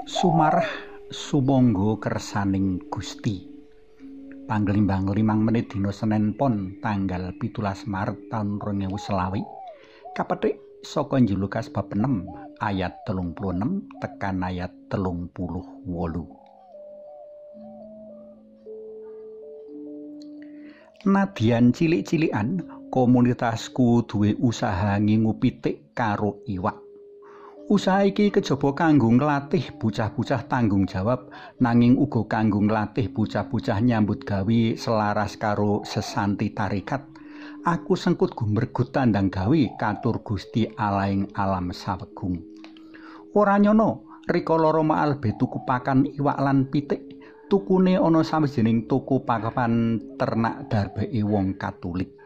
Sumarah sumangga kersaning Gusti. Panglimbang 5 menit dina Senen Pon tanggal 17 Maret taun 2020 kapethik saka Injil Lukas bab 6 ayat 36 tekan ayat 38. Nadyan cilik-cilikan, komunitasku duwe usaha ngingu pitik karo iwak. Usaha iki kejaba kanggo nglatih bocah-bocah tanggung jawab, nanging uga kanggo nglatih bocah-bocah nyambut gawe selaras karo sesanti tarekat. Aku sengkut gumregut tandang gawe katur Gusti Alaing alam sawegung. Ora nyono, rikala Rama Albe tuku pakan iwak lan pitik, tukune ana sawijining toko pakan ternak darbeke wong Katolik.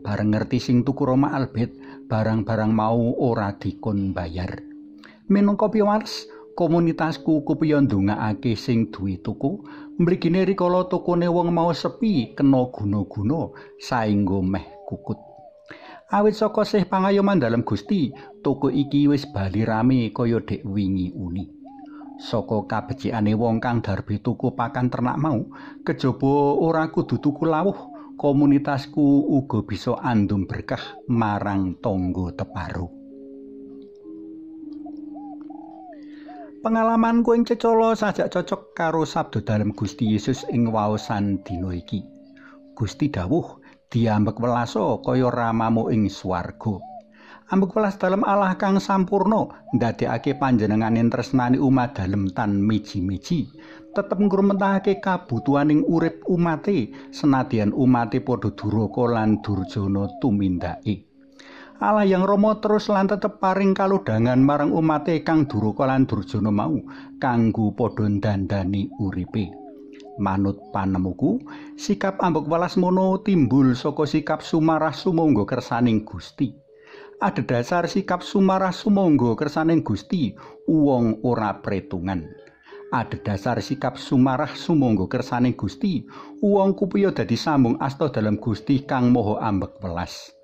Bareng ngerti sing tuku Rama Albet, barang-barang mau ora dikon bayar. Minangka piwars, komunitasku kupiya ndongakake sing duwe toko, mligine rikala tokone wong mau sepi kena guna-guna saengga meh kukut. Awit saka sih pangayoman dalem Gusti, toko iki wis bali rame kaya dek wingi uni. Saka kabecikane wong kang darbe toko pakan ternak mau, kejaba ora kudu tuku lawuh, komunitasku uga bisa andum berkah marang tangga teparo. Pengalamanku ing cecala sajak cocok karo sabda dalem Gusti Yesus ing waosan dina iki. Gusti dawuh, diambek welasa kaya ramamu ing swarga. Ambek welas dalem Allah kang sampurna ndadekake panjenengane tresnani umat dalem tan miji-miji, tetep ngrumentahake kabutuhaning urip umate senadyan umate padha duraka lan durjana tumindake. Allah yang Rama terus lan tetep paring kalodhangan marang umate kang duraka lan durjana mau kanggo padha ndandani uripe. Manut panemuku, sikap ambek welas mono timbul saka sikap sumarah sumangga kersaning Gusti. Adhedhasar sikap sumarah sumangga kersaning Gusti, wong ora pretungan. Adhedhasar sikap sumarah sumangga kersaning Gusti, wong kupiya dadi sambung asta dalem Gusti kang maha ambek welas.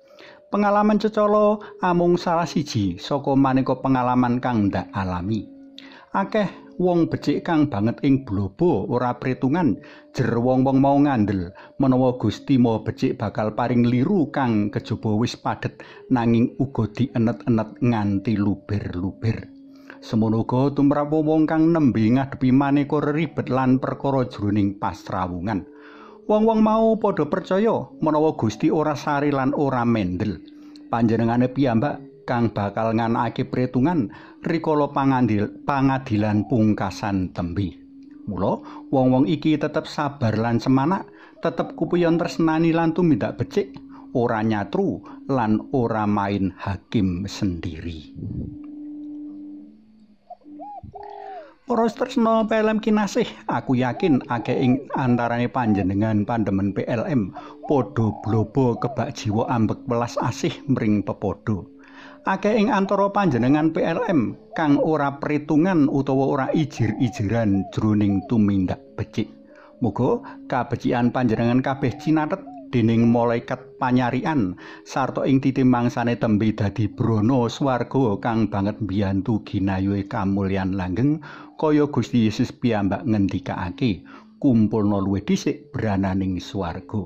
Pengalaman cecala amung salah siji saka maneka pengalaman kang ndak alami. Akeh wong becik kang banget ing blobo ora pretungan, jer wong-wong mau ngandel menawa Gusti maha becik bakal paring liru kang kejaba wis padhet nanging uga dienet-enet nganti luber-luber. Semono uga tumrap wong kang nembe ngadepi maneka ribet lan perkara jroning pasrawungan. Wong-wong mau padha percaya menawa Gusti ora sari lan ora mendel. Panjenengane piyambak kang bakal nganakake pretungan rikala pangadilan pungkasan tembe. Mula wong-wong iki tetep sabar lan semanak, tetep kupiyon tresnani lan tumindak becik, ora nyatru lan ora main hakim sendiri. Para tresna PLM kinasih, aku yakin akeh ing antarane panjenengan pandemen PLM padha blobo kebak jiwa ambek welas asih mring pepadha. Akeh ing antara panjenengan PLM kang ora pretungan utawa ora ijir-ijiran jroning tumindak becik. Muga kabecikan panjenengan kabeh cinathet dening malaikat panyarian sarta ing titi mangsane tembe dadi brana swarga kang banget mbiyantu ginayuhe kamulyan langgeng kaya Gusti Yesus piyambak ngendikake, kumpulna luwih dhisik brananing swarga.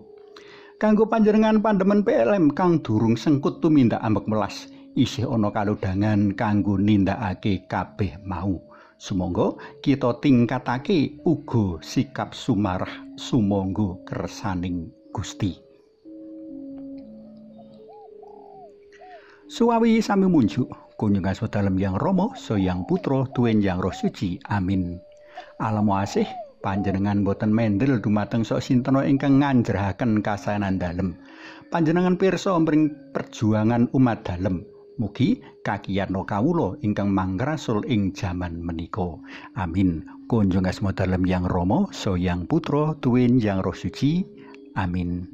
Kanggo panjenengan pandemen PLM kang durung sengkut tumindak ambek welas, isih ana kalodhangan kanggo nindakake kabeh mau. Sumangga kita tingkatake uga sikap sumarah sumangga kersaning Gusti. Suwawi sami munjuk kunjung asma dalem Yang Rama, Yang Putra, tuwin Yang Roh Suci. Amin. Alam asih panjenengan boten mendel dumateng sok sintena ingkang nganjrahaken kasaenan dalem. Panjenengan pirsa mring perjuangan umat dalem. Mugi kakiyatna kawula ingkang mangrasul ing jaman menika. Amin. Kunjung asma dalem Yang Rama, Yang Putra, tuwin Yang Roh Suci. Amin.